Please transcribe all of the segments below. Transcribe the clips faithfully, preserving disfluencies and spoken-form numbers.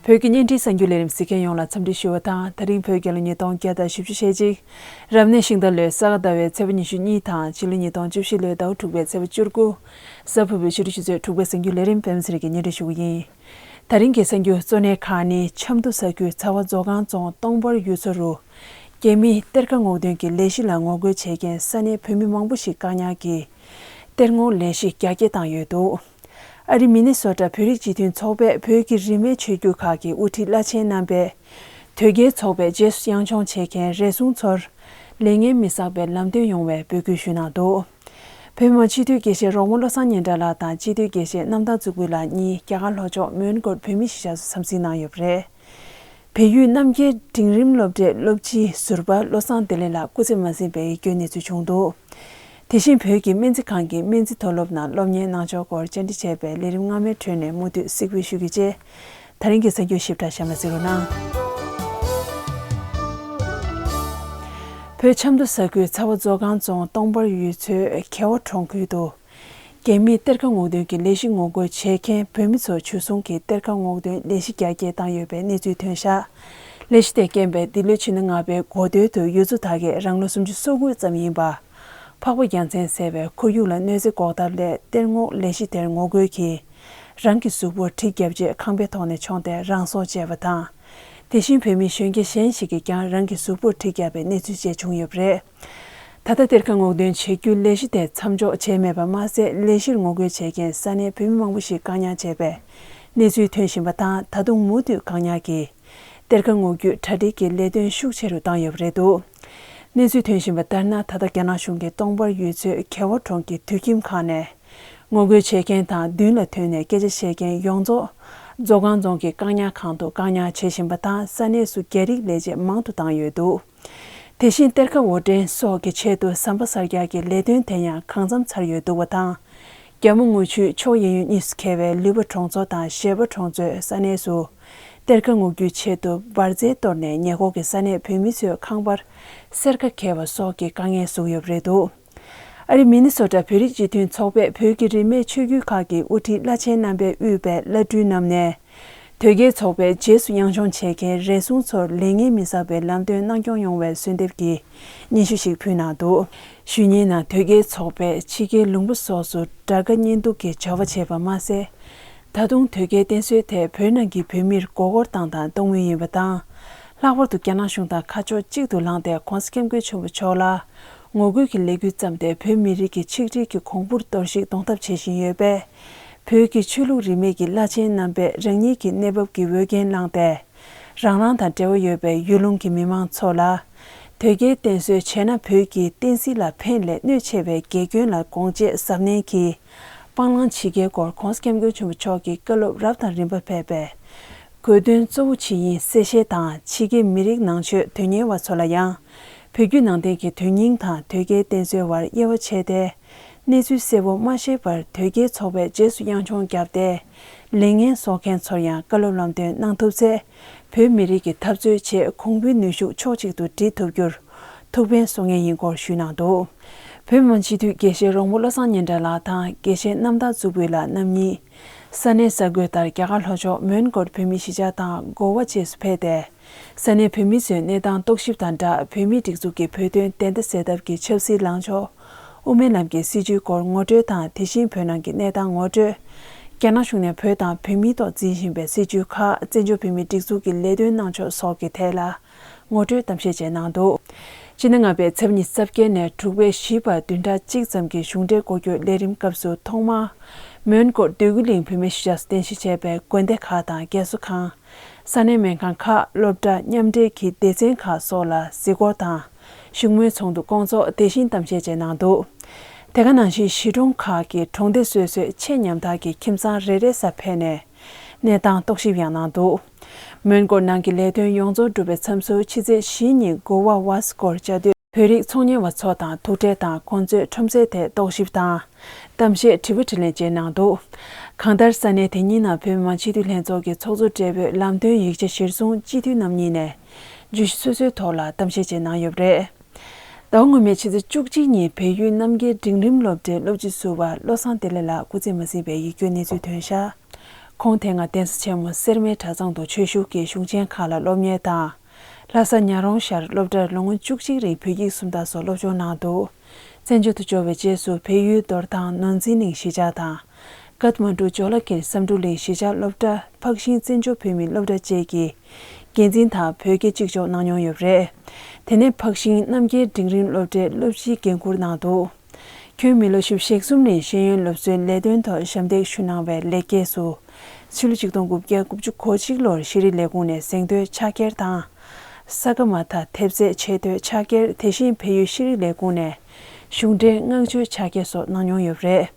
བོད་ཀྱི་བརྙན་འཕྲིན་གསར་འགྱུར་ལས་རིམ་གཟིགས་མཁན་ཡོངས་ལ་འཚམས་འདྲི་ཞུ་བ་དང་། ད་རིང་བོད་རྒྱལ་ལོ་ཉིས་སྟོང་བརྒྱ་དང་བཞི་བཅུ་ཞེ་གཅིག་རབ་གནས་ཤིང་རྟ་ལོའི་ས་ག་ཟླ་བའི་ཚེས་པ་ཉི་ཤུ་གཉིས་དང་། ཕྱི་ལོ་ཉིས་སྟོང་བཅུ་བཞི་ལོའི་ཟླ་བ་དྲུག་པའི་ཚེས་པ་བཅུ་དགུ། གཟའ་ཕུར་བུའི་ཕྱི་དྲོ་ཆུ་ཚོད་དྲུག་པའི་གསར་འགྱུར་ལས་རིམ་པད་མ་ཚེ་རིང་གིས་སྙན་སྒྲོན་ཞུ་གི་ཡིན། ད་རིང་གི་གསར་འགྱུར་གཙོ་གནད་ཁག་ནི། ཆབ་མདོ་ས་ཁུལ་ཚ་བ་མཛོ་སྒང་རྫོང་སྟོང་པར་ཡུལ་ཚོ་རུ། རྒྱ་མིས་གཏེར་ཁ་སྔོག་འདོན་གྱི་ལས་གཞི་ལ་ངོ་རྒོལ་བྱེད་མཁན་ས་གནས་བོད་མི་མང་པོ་ཞིག་བཀག་ཉར་གྱིས། གཏེར་སྔོག་ལས་གཞི་རྒྱ་སྐྱེད་བཏང་ཡོད་འདུག་ཨ་རི་མི་ནི་སོ་ཊ་བོད་རིགས་སྤྱི་མཐུན་ཚོགས་པས་བོད་ཀྱི་རིས་མེད་ཆོས་བརྒྱུད་ཁག་གི་དབུ་ཁྲིད་བླ་ཆེན་རྣམ་པས། དོལ་རྒྱལ་ཚོགས་པའི་རྗེས་སུ་གཡང་མཆོང་བྱེད་མཁན་རེ་ཟུང་ཚོར། ལས་ངན་མི་བསགས་པའི་ལམ་སྟོན་ཡོང་བའི་འབོད་སྐུལ་ཞུས་གནང་འདུག་བོད་མི་མང་སྤྱི་འཐུས་དགེ་བཤེས་རོགས་མོ་བློ་བཟང་སྙན་གྲགས་ལགས་དང་སྤྱི་འཐུས་དགེ་བཤེས་རྣམ་ཐར་གཙུག་ཕུད་ལགས་གཉིས་རྒྱ་གར་ལྷོ་ཕྱོགས་མོན་གྷོར་བོད་མིའི་གཞིས་ཆགས་སུ་འཚམས་གཟིགས་གནང་ཡོད་པ་རེད། བལ་ཡུལ་རྣམ་རྒྱལ་འབྲིང་རིམ་སློབ་གྲྭའི་སློབ་སྤྱི་ཟུར་པ་བློ་བཟང་བདེ་ལེགས་ལགས་སྐུ་ཚེ་མ་ཟིན་པའི་ཡིད་སྐྱོའི་གནས་ཚུལ་བྱུང་འདུག་དེ་བཞིན་བོད་ཀྱི་སྨན་རྩིས་ཁང་གི་སྨན་རྩིས་མཐོ་སློབ་ནང་སློབ་གཉེར་གནང་ཕྱོགས་སྐོར་བཅར་འདྲི་བྱས་པའི་ལས་རིམ་སྔ་མའི་ཁྲོད་ནས་མུ་མཐུད་གཟིགས་འབུལ་ཞུ་རྒྱུ་བཅས། ད་རིང་གི་གསར་འགྱུར་ཞིབ་ཕྲ་གཤམ་ལ་གཟིགས་རོགས་གནང་། བོད་ཆབ་མདོ་ས་ཁུལ་ཚ་བ་མཛོ་སྒང་རྫོང་སྟོང་པར་ཡུལ་ཚོའི་གེ་བ་གྲོང་ཁུལ་དུ། རྒྱ་མིས་གཏེར་ཁ་སྔོག་འདོན་གྱི་ལས་གཞི་ངོ་རྒོལ་བྱེད་མཁན་བོད་མི་ཚོ་འཇུ་བཟུང་གིས་གཏེར་ཁ་སྔོག་འདོན་ལས་གཞི་རྒྱ་སྐྱེད་བཏང་ཡོད་པའི་གནས་ཚུལ་ཐོན་ཤག་ལས་གཞི་དེ་རྐྱེན་པས་འདི་ལོའི་ཕྱི་ཟླ་ལྔ་པའི་འགོ་སྟོད་དུ་ཡུལ་ཚོ་དག་གི་རང་ལོ་སུམ་ཅུ་སོ་དགུ་ཙམ་ཡིན་པ། འཕགས་པ་རྒྱལ་མཚན་ཟེར་བའི་ཁོར་ཡུག་ལ་གནོད་འཚེ་འགོག་ཐབས་སླད་གཏེར་སྔོག་ལས་གཞི་དེར་ངོ་རྒོལ་གྱིས། རང་གི་གཟུགས་པོར་གྲི་བརྒྱབ་རྗེས་ཁང་པའི་ཐོག་ནས་མཆོངས་ཏེ་རང་སྲོག་བཅད་པ་དང་། དེ་བཞིན་བོད་མི་གཞོན་སྐྱེས་གཞན་ཞིག་གིས་ཀྱང་རང་གི་གཟུགས་པོར་གྲི་བརྒྱབ་པའི་གནས་ཚུལ་བཅས་བྱུང་ཡོད་པ་རེད། ད་ལྟ་གཏེར་ཁ་སྔོག་འདོན་བྱེད་རྒྱུའི་ལས་གཞི་དེ་མཚམས་འཇོག་བྱས་མེད་པ་མ་ཟད། ལས་གཞིར་ངོ་རྒོལ་བྱེད་མཁན་ས་གནས་བོད་མི་མང་པོ་ཞིག་བཀག་ཉར་བྱས་པའི་གནས་ཚུལ་ཐོན་བཞིན་པ་དང་། ད་དུང་མུ་མཐུད་བཀག་ཉར་གྱིས་གཏེར་ཁ་སྔོག་རྒྱུའི་གྲ་སྒྲིག་གི་ལས་དོན་ཤུགས་ཆེ་རུ་བཏང་ཡོད་པ་རེད་འདུག་གནས་ཚུལ་ཐོན་བཞིན་པ་ལྟར་ན། ད་ལྟ་རྒྱ་ནག་གཞུང་གིས་སྟོང་པར་ཡུལ་ཚོའི་གེ་བ་གྲོང་གི་དུད་ཁྱིམ་ཁག་ནས་ངོ་རྒོལ་བྱེད་མཁན་དང་མདུན་ལ་ཐོན་ནས་སྐད་ཆ་བཤད་མཁན་ཡོངས་རྫོགས་མཛོ་སྒང་རྫོང་གི་བཀག་ཉར་ཁང་དུ་བཀག་ཉར་བྱེད་བཞིན་པ་དང་། ས་གནས་སུ་རྒྱ་རིགས་ལས་བྱེད་མང་དུ་བཏང་ཡོད་འདུག་དེ་བཞིན་གཏེར་ཁ་འོར་འདྲེན་སོགས་ཀྱི་ཆེད་དུ་ཟམ་པ་གསར་རྒྱག་གི་ལས་དོན་དེ་ཡང་གང་འཚམ་ཚར་ཡོད་འདུག་པ་དང་། རྒྱ་མོ་རྔུལ་ཆུའི་ཕྱོགས་གཡས་གཡོན་གཉིས་སུ་འཁེལ་བའི་ལུས་པ་གྲོང་ཚོ་དང་གཞས་པ་གྲོང་ཚོའི་ས་གནས་སུ། གཏེར་ཁ་སྔོག་རྒྱུའི་ཆེད་དུ་འབར་རྫས་གཏོར་ནས་ཉེ་འཁོར་གྱི་ས་གནས་བོད་མི་ཚོའི་ཁང་པར་སེར་ཁ་འཁེལ་བ་སོགས་ཀྱི་དཀའ་ངལ་བཟོས་ཡོད་པ་རེད་འདུག་ཨ་རི་མི་ནི་སོ་ཊ་བོད་རིགས་སྤྱི་མཐུན་ཚོགས་པས་བོད་ཀྱི་རིས་མེད་ཆོས་བརྒྱུད་ཁག་གི་དབུ་ཁྲིད་བླ་ཆེན་རྣམ་པས་དབུས་པའི་བླ་སྤྲུལ་རྣམས་ནས། དོལ་རྒྱལ་ཚོགས་པའི་རྗེས་སུ་གཡང་མཆོང་བྱེད་མཁན་རེ་ཟུང་ཚོར་ལས་ངན་མི་བསགས་པའི་ལམ་སྟོན་གནང་སྐྱོང་ཡོང་བའི་གསོལ་འདེབས་ཀྱི་སྙན་ཞུ་ཞིག་ཕུལ་གནང་འདུག་ཞུ་སྙན་ནང་དོལ་རྒྱལ་ཚོགས་པས་ཕྱི་རྒྱལ་ལུང་པ་སོགས་སུ་དགྲ་དགའ་གཉེན་སྡུག་གི་བྱ་བ་བྱས་པ་མ་ཟད། ད་དུང་དོལ་རྒྱལ་བསྟེན་གསོལ་དེ་བོད་ནང་གི་བོད་མིར་མགོ་སྐོར་བཏང་དང་གཏོང་མུས་ཡིན་པ་དང་། ལྷག་པར་དུ་རྒྱ་ནག་གཞུང་དང་ཁ་ཕྱོགས་གཅིག་ཏུ་ལངས་ཏེ་༸གོང་ས་༸སྐྱབས་མགོན་ཆེན་པོ་མཆོག་ལ་ངོ་རྒོལ་གྱི་ལས་འགུལ་བརྩམས་ཏེ། བོད་མི་རིགས་ཀྱི་ཆིག་སྒྲིལ་གྱི་གོང་བུར་གཏོར་བཤིག་གཏོང་ཐབས་བྱེད་བཞིན་ཡོད་པས། བོད་ཀྱི་ཆོས་ལུགས་རིས་མེད་ཀྱི་བླ་ཆེན་རྣམ་པས་རང་ཉིད་ཀྱི་གནས་བབ་ཀྱི་འོས་འགན་བླངས་ཏེ། རང་རང་དང་འབྲེལ་བ་ཡོད་པའི་ཡུལ་ལུང་གི་མི་མང་ཚོ་ལ། དོལ་རྒྱལ་བསྟེན་གསོལ་བྱས་ན་བོད་ཀྱི་བསྟན་སྲིད་ལ་ཕན་ལས་གནོད་ཆེ་བའི་འགལ་སྐྱོན་ལ་དགོངས་བཅས་གཟབ་ནན་གྱིས་སྤང་བླང་བྱེད་རྒྱུའི་སྐོར་༸གོང་ས་༸སྐྱབས་མགོན་ཆེན་པོ་མཆོག་གིས་བཀའ་སློབ་རབ་དང་རིམ་པ་ཕེབས་པའི་དགོས་དོན་གཙོ་བོ་ཇི་ཡིན་གསལ་བཤད་དང་། ཕྱི་རྒྱལ་མི་རིགས་ནང་ཆོས་དོན་གཉེར་བ་ཚོ་ལ་ཡང་བོད་བརྒྱུད་ནང་བསྟན་གྱི་དོན་སྙིང་དང་དོལ་རྒྱལ་བསྟེན་གསོལ་བར་དབྱེ་བ་ཕྱེ་སྟེ། གནས་ཚུལ་གསལ་པོ་མ་ཤེས་པར་དོལ་རྒྱལ་ཚོགས་པའི་རྗེས་སུ་གཡང་མཆོང་བརྒྱབ་སྟེ། ལས་ངན་གསོག་མཁན་ཚོར་ཡང་བཀའ་སློབ་ལམ་སྟོན་གནང་ཐུབ་ཚེ། བོད་མི་རིགས་ཀྱི་འཐབ་རྩོད་ཆེད་གོང་བུའི་ནུས་ཤུགས་ཕྱོགས་གཅིག་ཏུ་སྒྲིལ་ཐུབ་རྒྱུར་ཐུགས་ཕན་གསོ་ངེས་ཡིན་སྐོར་ཞུས་གནང་འདུག་བོད་མི་མང་སྤྱི་འཐུས་དགེ་བཤེས་རོང་པོ་བློ་བཟང་སྙན་གྲགས་ལགས་དང་། དགེ་བཤེས་རྣམ་དག་གཙུག་ཕུད་ལགས་རྣམ་གཉིས། ས་གནས་གསར་འགོད་ལྟར། རྒྱ་གར་ལྷོ་ཕྱོགས་མོན་གྷོར་བོད་མིའི་གཞིས་ཆགས་དང་གོ་བ་བཅས་སུ་ཕེབས་ཏེ། ས་གནས་བོད་མི་ཚོའི་གནས་སྟངས་རྟོག་ཞིབ་དང་སྦྲགས། བོད་མིའི་སྒྲིག་འཛུགས་ཀྱི་བོད་དོན་བདེན་མཐའ་གསལ་ཐབས་ཀྱི་ཆབ་སྲིད་ལངས་ཕྱོགས། དབུ་མའི་ལམ་གྱི་སྲིད་བྱུས་སྐོར་ངོ་སྤྲོད་དང་། དེ་བཞིན་བོད་ནང་གི་གནས་སྟངས་ངོ་སྤྲོད། རྒྱ་ནག་གཞུང་ནས་བོད་དང་བོད་མིའི་ཐོག་འཛིན་བཞིན་པའི་སྲིད་བྱུས་ཁག་བཙན་བྱོལ་བོད་མིའི་སྒྲིག་འཛུགས་ཀྱི་ལས་དོན་གནང་ཕྱོགས་སོགས་ཀྱི་ཐད་ལ་ངོ་སྤྲོད་གཏམ་བཤད་བཅས་གནང་འདུག་ཕྱི་ཟླ་ལྔ་པའི་ཚེས་པ་ཉི་ཤུ་རྩ་བརྒྱད་ནས་དྲུག་པའི་བཞི་བར་བདུན་ཕྲག་གཅིག་ཙམ་གྱི་གཞུང་འབྲེལ་སྐོར་སྐྱོད་ལས་རིམ་སྐབས་སུ་ཐོག་མར་མོན་གྷོར་འདོད་རྒུ་གླིང་བོད་མིའི་གཞིས་ཆགས་སུ་རྟེན་གཞི་བྱས་པའི་དགོན་སྡེ་ཁག་དང་རྒས་གསོ་ཁང་། ས་གནས་སྨན་ཁང་ཁག་སློབ་གྲྭ། མཉམ་འབྲེལ་གྱི་སྡེ་ཚན་ཁག་སོགས་ལ་གཟིགས་སྐོར་དང་། བཞུགས་མོལ་ཚོགས་འདུ་སྐོང་ཚོགས། དེ་བཞིན་གཏམ་བཤད་བཅས་གནང་འདུག་དེ་ག་ནང་བཞིན་གཞིས་གྲོང་ཁག་གི་གྲོང་སྡེ་སོ་སོའི་ཆེས་ཉམ་ཐག་གི་ཁྱིམ་ཚང་རེ་རེའི་སར་ཕེབས་ནས་གནས་སྟངས་རྟོག་ཞིབ་ཡང་གནང་འདུག་མོན་གྷོ་ནང་གི་ལས་དོན་ཡོངས་རྫོགས་གྲུབ་པའི་མཚམས་སུ་ཕྱི་ཚེས་བཞི་ཉིན་གོ་བ་ཝཱས་སྐོར་བཅའ་སྡོད་བོད་རིགས་ཚོང་གཉེར་བ་ཚོ་དང་ཐུག་འཕྲད་དང་། ཁོང་ཚོའི་ཁྲོམ་སའི་ཐད་རྟོག་ཞིབ་དང་། གཏམ་བཤད་དྲི་བ་དྲིས་ལན་བཅས་གནང་འདུག་གང་ལྟར་ས་གནས་དེ་གཉིས་ནང་བོད་མི་མང་སྤྱི་འཐུས་ལྷན་ཚོགས་ཀྱི་ཚོགས་གཙོ་སྦྲེལ་པོས་ལམ་སྟོན་ཡིག་ཆ་གཞིར་བཟུང་སྤྱི་འཐུས་རྣམ་གཉིས་ནས་བརྗོད་གཞི་སོ་སོའི་ཐོག་ལ་གཏམ་བཤད་བཅས་གནང་ཡོད་པ་རེད། ཟླ་བ་སྔོན་མའི་ཕྱི་ཚེས་བཅུ་གཅིག་ཉིན་བལ་ཡུལ་རྣམ་རྒྱལ་འབྲིང་རིམ་སློབ་གྲྭའི་སློབ་སྤྱི་ཟུར་པ་བློ་བཟང་བདེ་ལེགས་ལགས་སྐུ་ཚེ་མ་ཟིན་པའི་ཡིད་སྐྱོའི་གནས་ཚུལ་ཐོན་ཤག་ཁོང་དེ་སྔ་གདན་ས་ཆེན་མོ་སེར་སྨད་གྲྭ་ཚང་དུ་ཆོས་ཞུགས་ཀྱིས་གཞུང་ཆེན་ཁག་ལ་སློབ་གཉེར་དང་། ལྷ་ས་ཉག་རོང་ཤར་སློབ་གྲྭར་ལོ་ངོ་བཅུ་གཅིག་རིང་བོད་ཡིག་སུམ་རྟགས་སོགས་སློབ་སྦྱོང་གནང་འདུག་བཙན་བྱོལ་དུ་འབྱོར་བའི་རྗེས་སུ་བལ་ཡུལ་རྡོར་ཐང་ནོར་འཛིན་གླིང་གཞིས་ཆགས་དང་། ཀཏ་མན་ཌུ་ཇོ་ལ་ཁིར་བསམ་འགྲུབ་གླིང་གཞིས་ཆགས་སློབ་གྲྭ། འཕགས་ཤིང་བཙན་བྱོལ་བོད་མིའི་སློབ་གྲྭ་བཅས་ཀྱི་འགན་འཛིན་དང་བོད་དགེ་གཅིག་ལྕོགས་གནང་མྱོང་ཡོད་པ་རེད། དེ་ནས་འཕགས་ཤིང་རྣམ་རྒྱལ་འབྲིང་རིམ་སློབ་གྲྭའི་སློབ་སྤྱིའི་འགན་འཁུར་གནང་འདུག་ཁྱོན་མི་ལོ་བཞི་བཅུ་ཞེ་གསུམ་ནས་ཤེས་ཡོན་སློབ་གསོའི་ལས་དོན་ཐོག་ཞབས་འདེགས་ཞུ་གནང་བའི་ལེགས་སྐྱེས་སུ། ཕྱི་ལོ་ཆིག་སྟོང་དགུ་བརྒྱ་དགུ་བཅུ་གོ་གཅིག་ལོར་ཤེས་རིག་ལས་ཁུངས་ནས་གཟེངས་བསྟོད་ཕྱག་འཁྱེར་དང་། ས་ག་མ་ཐ་ཐེབས་རྩའི་ཆེ་བསྟོད་ཕྱག་འཁྱེར། དེ་བཞིན་བལ་ཡུལ་ཤེས་རིག་ལས་ཁུངས་ནས་གཞུང་འབྲེལ་བསྔགས་བརྗོད་ཕྱག་འཁྱེར་སོགས་གནང་མྱོང་ཡོད་པ་རེད།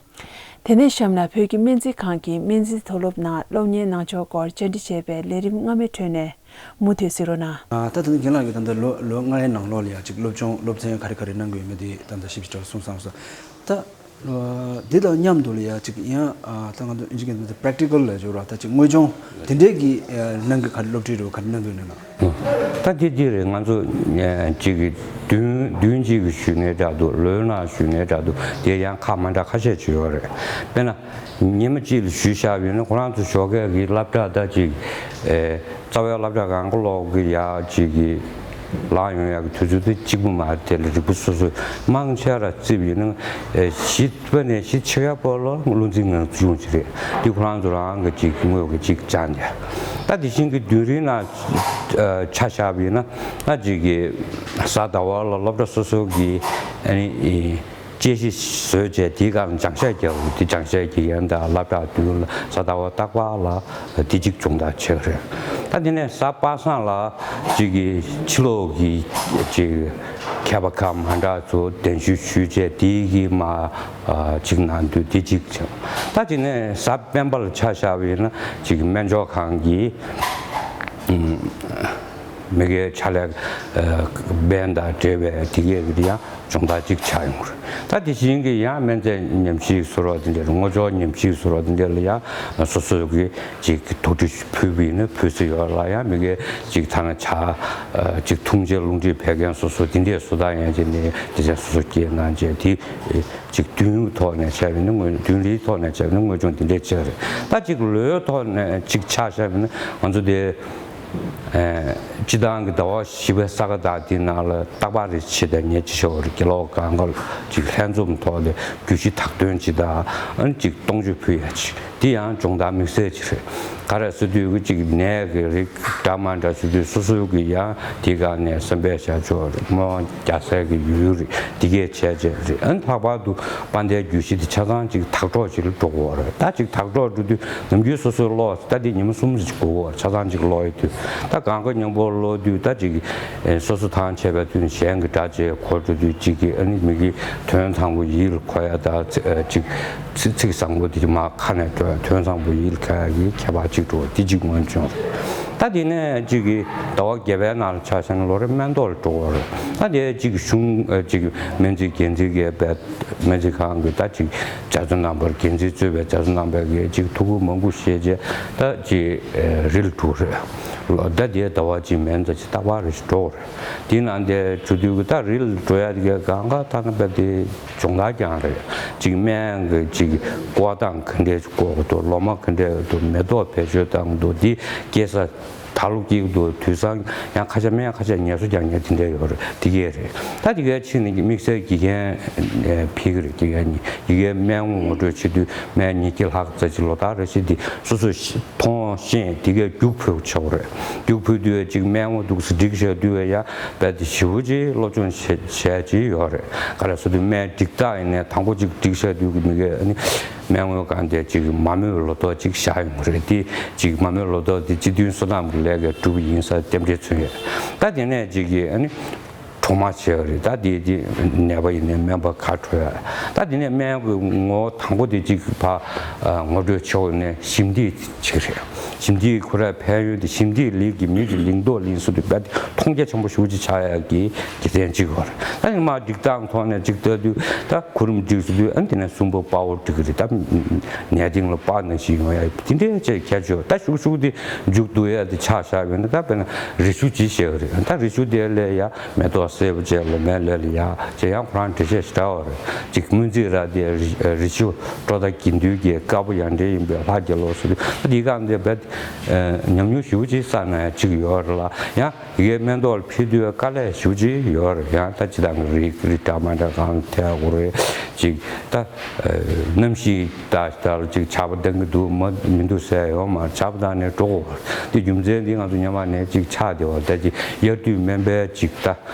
དེ་ནས་གཤམ་ལ་བོད་ཀྱི་སྨན་རྩིས་ཁང་གི་སྨན་རྩིས་མཐོ་སློབ་ནང་སློབ་གཉེར་གནང་ཕྱོགས་སྐོར་བཅར་འདྲི་བྱས་པའི་ལས་རིམ་སྔ་མའི་ཁྲོད་ནས་མུ་མཐུད་གཟིགས་རོགས་གནང་། ཨ། ད་དེ་ནི་རྒན་ལགས་ཀྱིས་ད་ལྟ་ལོ་ལོ་ལྔའི་ནང་ལོགས་ལ་ཡ་ཅིག་སློབ་སྦྱོང་སློབ་ཚན་ག་རེ་ག་རེ་གནང་གི་ཡོད་མེད་དེ་ད་ལྟ་ཞིབ་ཞིབ་ཅིག་གསུངས་སོང་ས། ད་ཨ་འདི་དང་མཉམ་དུ་ལ་ཡ་ཅིག་ཡང་ཨ་ད་ང་ཚོ་ཨིན་ཇི་སྐད་ནང་practical ལབ་ཡོད་ར། ད་ཅིག་དངོས་སྦྱོང་དེ་འདྲས་ཀྱི་ཨ་ནང་གི་ག་རེ་སློབ་ཁྲིད་རེད་བ། ག་རེ་གནང་གི་ཡོད་ན། ད་དེ་དེ་རེད། ང་ཚོ་ཨ་ཅིག་གི་བདུན་བདུན་གཅིག་གི་ཞུ་ནས་འདྲ་འདུག་ལོའི་ནང་ཞུ་ནས་འདྲ་འདུག་དེ་ཡང་ཁག་མ་འདྲ་ཁ་ཤས་ཅིག་ཡོད་རེད། དཔེར་ན། ཉི་མ་གཅིག་ལ་ཞུས་བཞག་ཡོད་ན་ཁོ་རང་ཚོ་ཞོགས་ཀས་ཀྱི་སློབ་གྲྭ་ད་ཅིག་ཨེ་རྩ་བའི་སློབ་གྲྭ་གང་ག་ལོག་གི་ཡ་ཅིག་གི་ལངས་ཡོང་ཡག་གི་དུས་ཚོད་དེ་གཅིག་པུ་མ་རེད། དེ་ལ་རིག་པ་སོ་སོ་མང་ཆེ་ར་རྩིབ་ཡོད་ན་ཨེ་བཞི་པ་ནས་བཞི་ཕྱེད་ཀ་བར་ལ་བློ་འཛིན་ངང་བྱུང་ཅིག་རེད། འདི་ཁོ་རང་ཚོ་རང་གི་ཅིག་དངོས་ཀྱི་ཅིག་སྦྱངས་ཏེ། ད་དེ་བཞིན་གྱི་བདུན་རེའི་ནང་ཨ་ཆ་བཞག་པ་ཡིན་ན་ཨ་ཅིག་གི་གཟའ་ཟླ་བ་ལ་སློབ་གྲྭ་སོ་སོ་གི་ཨ་ནི་ཨེ། དཔྱད་གཞི་བཟོས་བྱས་དེའི་སྒང་ལ་སྦྱང་བཤད་རྒྱག་དགོས། དེ་སྦྱང་བཤད་ཀྱི་ཡན་དང་སློབ་གྲྭ་བདུན་ལ་གཟའ་ཟླ་བ་རྟག་པར་ལ་དེ་གཅིག་སྦྱོང་བརྡར་བྱེད་ཀྱི་རེད། ད་དེ་ནས་གཟའ་པ་སངས་ལ་གཅིག་གི་ཕྱི་ལོགས་ཀྱི་གཅིག་མཁས་པ་ཁག་མ་འདྲ་ཚོ་གདན་ཞུ་ཞུས་བྱས་དེའི་གི་མ་གཅིག་གནང་དུས་དེ་གཅིག་བྱེད། ད་དེ་ནས་གཟའ་སྤེན་པ་ལ་ཆ་བཞག་པ་ཡིན་ན་གཅིག་སྨན་སྦྱོང་ཁང་གི་མི་སྒེར་ཕྱག་ལས་ཨ་འབེན་དང་འབྲེལ་བའི་དེ་གས་ཀྱི་ཡང་སྦྱོང་བརྡར་ཅིག་ཆགས་ཡོང་གི་རེད། ད་དེ་བཞིན་གྱི་ཡང་སྨན་རྫས་ཉམས་ཞིབ་བཟོ་རོགས་དེ་འདྲ་རེད། སྔོ་ཆོག་ཉམས་ཞིབ་བཟོ་རོགས་དེ་འདྲ་ལ་ཡང་སོ་སོ་གི་ཅིག་དོགས་འདྲི་ཕུལ་བ་ཡིན་ན་ཕུལ་ས་ཡོད་ལ། ཡང་མི་སྒེར་ཅིག་ཐ་ན་ཇ་ཨ་ཅིག་འཐུང་བྱས་རླུང་མཁྲིས་བད་ཀན་སོ་སོ་དེ་འདྲས་བཟོ་ལྟ་ཡང་བྱས་ནས་དེ་ཚོ་སོ་སོ་སྐྱེལ་གནང་བྱས་དེ་ཅིག་བདུན་ཐོག་ནས་བྱས་པ་ཡིན་ན་དངོས་བདུན་རེའི་ཐོག་ནས་བྱས་པ་ཡིན་ན་དངོས་སྦྱོང་དེ་འདྲས་བྱས་རེད། ད་ཅིག་ལོའི་ཐོག་ནས་ཅིག་ཆ་བཞག་པ་ཡིན་ན་ང་ཚོ་དེ། ཨེ། སྤྱི་བཏང་གི་ཟླ་བ་བཞི་པའི་ས་ག་ཟླ་འདི་ནང་ལ་རྟག་པར་རེ་བྱེད་དང་ཉེ་ཆེ་ཤོར་དགེ་ལོག་གང་ག་ཅིག་ལྷན་འཛོམས་ཐོག་ལ་རྒྱུད་བཞི་དག་འདོན་ཅིག་དང་ཨ་ནི་ཅིག་སྟོང་མཆོད་ཕུལ་ཡ་ཅིག་འདི་ཡང་སྦྱོང་བརྡར་དམིགས་བསལ་ཅིག་རེད། ག་རེ་ཟེར་དུས་ཀྱི་ཅིག་ནད་ཀྱི་རིགས་འདྲ་མ་འདྲ་ཟེར་དུས་སོ་སོའི་གི་ཡང་དེ་ག་ནས་སེམས་པའི་བྱ་ཕྱོགས་རེད། སྨོན་རྒྱག་སའི་གི་ཡུལ་རེད། འདི་གས་བྱས་བྱས་རེད། ཨ་ནི་ལྷག་པར་དུ་དཔལ་ལྡན་རྒྱུད་བཞི་འདི་ཆ་ཚང་ཅིག་དག་གྲོགས་ཅིག་ལ་འགྲོ་དགོས་རེད། ད་ཅིག་དག་གྲོགས་འགྲོ་དུས་ནམ་རྒྱུན་སོ་སོའི་ཀློག་ད་འདི་ཉི་མ་གསུམ་ཞིག་འགོར་བར་ཆ་ཚང་ཅིག་ཀློག་ཡོད་དུས། ད་གང་ག་མཉམ་པོ་ཀློག་དུས་ད་ཅིག་ཨེ་སོ་སོ་ཐང་ཆད་པའི་དུས་གཞན་གྱི་སྒྲ་བཅས་གོ་འགྲོ་དུས་ཅིག་གི་ཨ་ནི་མི་གི་དོན་དང་པོ་ཡིད་ལ་འཁོར་ཡ་ད་ཚི་ཨ་ཅིག་ཚི་ཚིག་བཟང་པོ་དེ་མ་ཁ་ནས་འགྲོ་ཡ་དོན་བཟང་པོ་ཡིད་ལ་འཁོར་ཡ་གི་ཁྱད་པར་ཅིག་འགྲོ་བ་དེ་ཅིག་མངོན་བྱུང་། ད་དེ་ནས་ཅིག་གི་ཟླ་བ་བརྒྱད་པའི་ནང་ལ་ཆ་བཞག་ན་ལོ་རེ་སྨན་ཐོག་ལ་འགྲོ་བ་རེད། ད་དེ་ཅིག་གཞུང་ཨ་ཅིག་སྨན་རྩིས་འགན་འཛིན་གྱི་པའི། སྨན་རྩིས་ཁང་གི་ད་ཅིག་རྒྱ་མཚོ་རྣམ་པར་འགན་འཛིན་གཙོས་པའི་རྒྱ་མཚོ་རྣམ་པའི་གི་ཅིག་ཐུགས་ཁུར་མང་པོ་བཞེས་རྗེས་ད་ཅིག་ཨེ་རི་ལ་འགྲོ་རེད། ལོ་ཟླ་དེའི་ཟླ་བ་གཅིག་མན་ཙམ་ཅིག་རྟག་པར་རི་འགྲོ་རེད། དེ་ནང་དེ་འགྲོ་དུས་ཀྱི་ད་རི་ལ་འགྲོ་ཡ་དེ་ག་གང་ག་ད་ན་པ་དེ་སྦྱོང་བརྡར་རྐྱང་རེད། ཅིག་སྨན་གི་ཅིག་བཀོག་སྟངས་ག་འདྲས་བཀོག་གི་འདུག་ལོ་མ་ག་འདྲས་འདུག་མེ་ཏོག་བེད་སྤྱོད་བཏང་གི་འདུག་འདི་སྐྱེ་ས། ད་ལོ་སྐྱེ་གི་འདུག་དུས་སང་ཡང་ཁ་ཤས་སྨན་ཁ་ཤས་ངལ་གསོ་རྒྱག་མཁན་དེ་འདྲ་ཡོད་རེད། དེ་གས་རེད། ད་དེ་གས་ཕྱིན་ནས་དམིགས་བསལ་དགེ་རྒན་ཨེ་ཕེབས་ཀྱི་རེད། དགེ་རྒན་གཉིས་དགེ་རྒན་སྨན་དབང་ངོ་སྤྲོད་བྱེད་དུས་སྨན་ཉིས་བརྒྱ་ལྷག་ཙམ་ཅིག་ལོ་ལྟར་རེ་བཞིན་དེ་སོ་སོ་མཐོང་ཤེས་དེ་གས་རྒྱུགས་ཕུལ་ཆོག་རེད། རྒྱུགས་ཕུལ་དུས་ཅིག་སྨན་དབང་འདུག་སེ་སྒྲིག་བཞག་དུས་ཡ་རྦད་དེ་ཞེ་པོ་ཅིག་སློབ་སྦྱོང་བྱས་བྱས་ཅིག་ཡོད་རེད། ག་རེ་ཟེར་དུས་སྨན་སྒྲིག་སྟངས་ཡིན་ནའི་དང་པོ་ཅིག་སྒྲིག་བཞག་དུས་ཀྱི་མི་གས་ཨ་ནི། སྨན་དབང་སྒང་དེ་ཅིག་མ་རྨོས་ལོ་ཏོག་ཅིག་བཞག་ཡོང་གི་རེད། དེ་ཅིག་མ་རྨོས་ལོ་ཏོག་དེ་སྤྱི་མཐུན་སོ་ནམ་གྱི་ལས་ཀ་གྲུབ་ཡིན་ས་རྟེན་འབྲེལ་མཚོན་ཡོད། ད་དེ་ནས་ཅིག་གིས་ཨ་ནི་གྲོག་མ་བྱས་པ་རེད། ད་དེ་དེ་ནད་པ་ཡིན་ནའི་སྨན་པ་ག་འཕྲོད་ཡ། ད་དེ་ནས་སྨན་གྱི་ངོ་བོ་དང་པོ་དེ་ཅིག་ཕ་ངོ་སྤྲོད་ཆོག་ནས་ཞིབ་འདྲིས་ཅིག་རེད། ཞིང་སྡེའི་ཁོ་རའི་ཕན་ཡོན་དེ་ཞིང་སྡེའི་ལས་ཀྱི་མི་གི་ལིང་ཏོག་ལིང་སུ་དུ་བས་མཐོང་རྒྱ་ཆེན་པོ་ཞེ་པོ་ཅིག་ཆགས་ཡག་གི་དགེ་མཚན་ཅིག་ཡོད་རེད། ད་ནི་མ་སྒྲིག་སྟངས་ཐོག་ནས་ཅིག་ལྟ་དུས་ད་གུ་རུམ་སྒྲིག་སུ་དུས་ཨ་ནི་དེ་ནས་སུམ་པ་དཔའ་བོ་སྒྲིག་གི་རེད། ད་ནས་སྟེང་ལ་དཔའ་ནང་བཞིན་ཡོང་ཡག་དེ་འདྲའི་ཅིག་ཁྱད་ཆོས་ད་ཤུགས་ཤུགས་དེ་མཇུག་བསྡུ་ཡག་དེ་ཆ་བཞག་པས་ན། ད་དཔེར་ན་རི་ཆུ་ཅིག་བཤད་གི་རེད། ད་རི་ཆུ་དེ་ལས་ཡ་མེ་ཏོག་སེར་པོ་བཅས་ལོ་མའི་ལས་ལ་ཡ་ཅེས་ཡང་ཁོ་རང་འགྲེལ་བཤད་ཞིག་འདྲ་བ་རེད། ཅིག་སྨོན་ཚིག་ར་དེ་རི་རི་ཆུ་ཀྲོ་ད་དགེ་འདུན་གྱི་དཀར་པོ་ཡང་འདྲེན་ཡིན་པའི་ལྷ་རྒྱལ་ལོ་སོགས་དེ་དེ་གང་དེ་བས་ཉམས་མྱོང་ཞེ་པོ་ཅིག་བསགས་ན་ཡང་ཅིག་ཡོད་རེད་ལ། ཡང་ཡི་གེ་མེ་ཏོག་ལ་ཕུལ་དུས་དཀའ་ལས་ཞེ་པོ་ཅིག་ཡོད་རེད། ཡང་ད་ཅི་ད་རིགས་རིགས་འདྲ་མ་འདྲ་གང་ཐད་དགོས་རེད། ཅིག་ད་གནམ་གཤིས་ད་ལྟར་ཅིག་ཆར་པ་ལྡང་གི་འདུག་མ་མི་འདུག་ཟེར་ཡོད་མ་རེད། ཆར་པ་ལྡང་ནས་འགྲོ་དགོས་པ་རེད། དེ་རྒྱུ་མཚན་འདི་ང་ཚོ་སྔོན་མ་ནས་ཅིག་ཆགས་བསྡད་པ་ད་ཅིག་དབྱར་དུས་སྨན་པའི་ཅིག་ད་